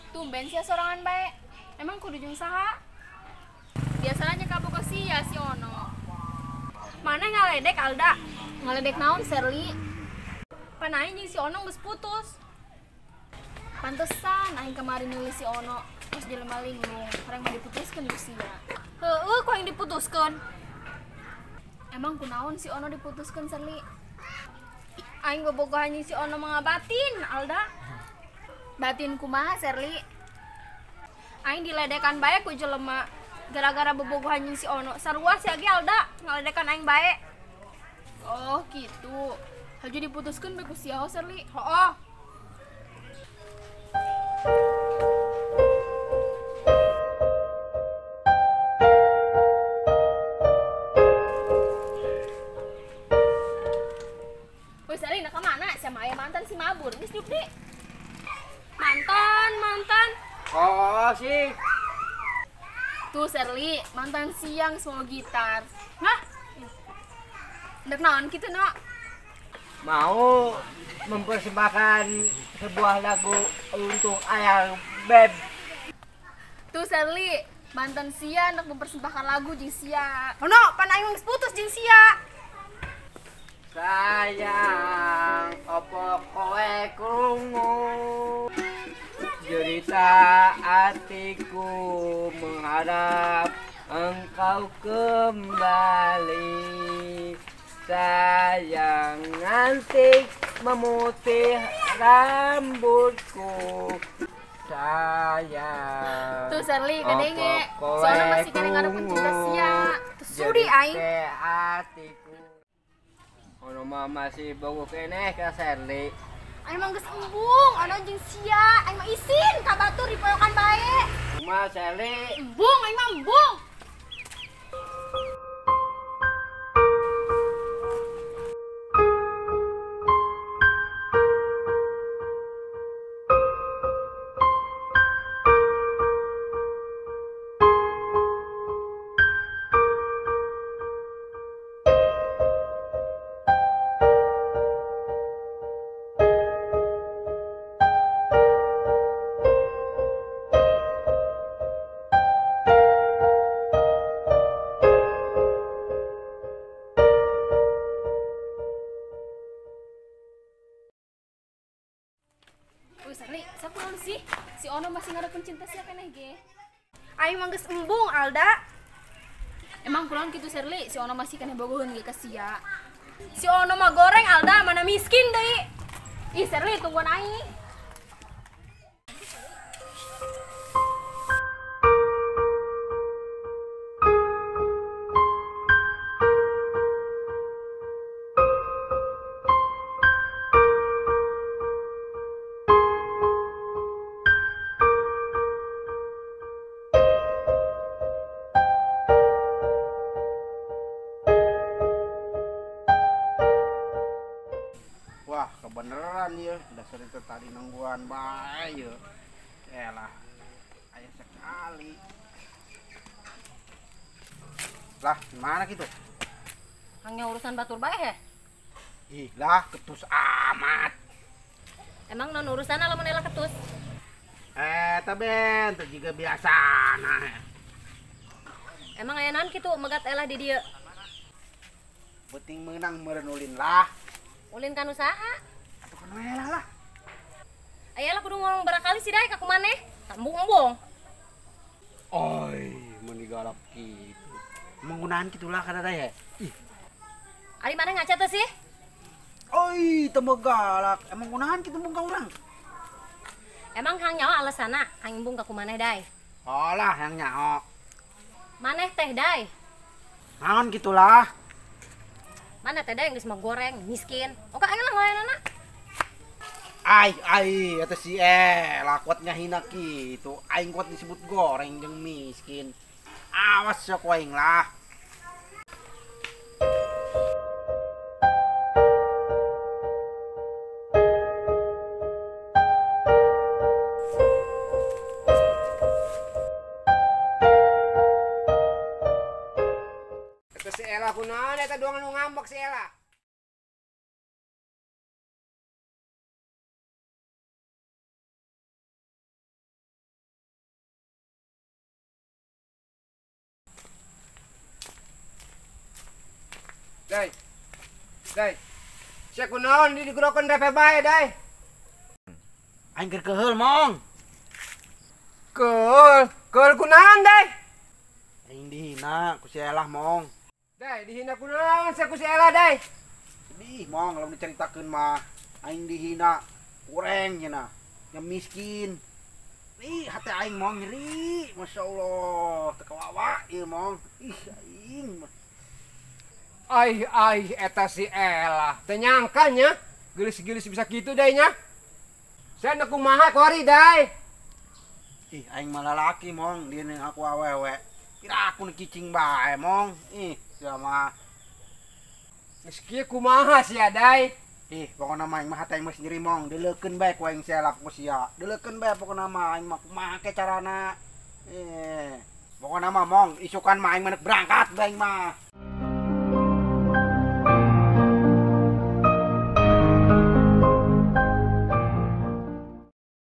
Tumben sia sorangan bae. Emang kudu jeung saha? Biasanya kabogoh sia si Ono. Mana ngaledek Alda? Ngaledek naon Serli? Pan aing jeung si Ono geus putus. Pantesan aing kemarin nulis si Ono terus jelema linglung, horeng mah diputuskeun ku sia. Heueuh, ku aing diputuskeun. Emang kunaon si Ono diputuskeun Serli? Aing bobogohan jeung si Ono mah batin, Alda. Batin kumaha Serli? Aing diledekan bae ku jelema gara-gara bobogohan jeung si Ono. Sarua sia ge Alda ngaledekan aing bae. Oh, gitu. Haju diputuskeun bae ku sia Serli. Hooh. Woi Serli, nak kemana? Sama ayah mantan si mabur. Geus diuk di. Mantan, mantan. Oh, sih. Tuh Serli, mantan siang semua gitar. Hah? Ndek naon kitu, Nok? Mau mempersembahkan sebuah lagu untuk ayang Beb. Tuh Serli, mantan sia nak mempersembahkan lagu jeung sia. Ono, pan aing geus putus jeung sia. Sayang, opo kowe krungu cerita hatiku mengharap engkau kembali. Sayang, nanti memutih rambutku. Sayang. Tuh Serli, kadenge. Soalnya masih kena ngarepkeun cinta sia. Tuh sudi aing. Hatiku. Ono mah masih bogo keneh ka Serli. Aing mah geus embung, ono jeung sia, aing mah isin ka batur dipoyokan bae. Kumaha Serli? Embung, aing mah embung. Wih Serli, siapa sih? Si Ono masih ngarepin cinta sia keneh ge. Aing mah geus embung, Alda. Emang kunaon kitu Serli? Si Ono masih keneh bogoheun ge ka sia. Si Ono mah goreng, Alda, mana miskin deui. Ih Serli, tungguan aing. Wah, kebeneran ya, dasar itu tadi nungguan bae ya. Elah, ayah sekali. Lah, gimana gitu? Hanya urusan batur bae ya? Ih, lah, ketus amat. Emang non urusan lamun elah ketus? Taben, teu jiga biasa nah. Emang aya naon kitu megat elah di dieu? Penting meunang meureun ulin lah. Ulin kan usaha. Atuh kan elah lah. Aya lah kudu ngomong barakali sih dae ka kumaneh. Tambung-embung. Oi, mun digalak kitu. Menggunaan kitulah kada dae. Ih. Ari maneh ngaca teh sih? Oi, teu galak. Emang gunahan kitu embung ka urang? Emang hang nyawa alasana hang embung ka kumaneh dae. Olah hang nyaho. Maneh teh dae. Naon kitulah? Mana teh yang geus mah goreng, miskin. Oke, aing lah ngalainana. Ai, ai, eta si lah kuat ngahina kitu. Aing kuat disebut goreng jeung miskin. Awas sok aing lah. Eta si Ella kunaon eta doang nu ngambek si Ella. Dai. Dai. Sia kunaon di digerokan repe bae, Dai. Aing keur keheul, Mong. Keul, keul kunaon, Dai? Aing dihina ku si Elah, Mong. Dai, dihina kunaon sia ku si Elah, Dai? Sedih, Mong, lamun diceritakeun mah. Aing dihina kureng cenah. Nya miskin. Ih, hati aing Mong nyeri. Masya Allah, teu kawawa ieu, Mong. Ih, aing. Ai ai eta si Elah. Teu nyangka nya, geulis-geulis bisa kitu Dai nya. Sia nu kumaha kuari, Dai? Ih, aing mah lalaki, Mong, dia nih aku awewe. Kira aku nu cicing bae, Mong. Ih, sia mah. Geus kieu kumaha sia, Dai? Ih, pokona mah aing mah hate aing mah nyeri, Mong. Dileukeun bae ku aing sia ku sia. Dileukeun bae pokona mah aing mah kumaha ke carana. Eh, pokona mah, Mong, isukan mah aing mah berangkat bae aing mah.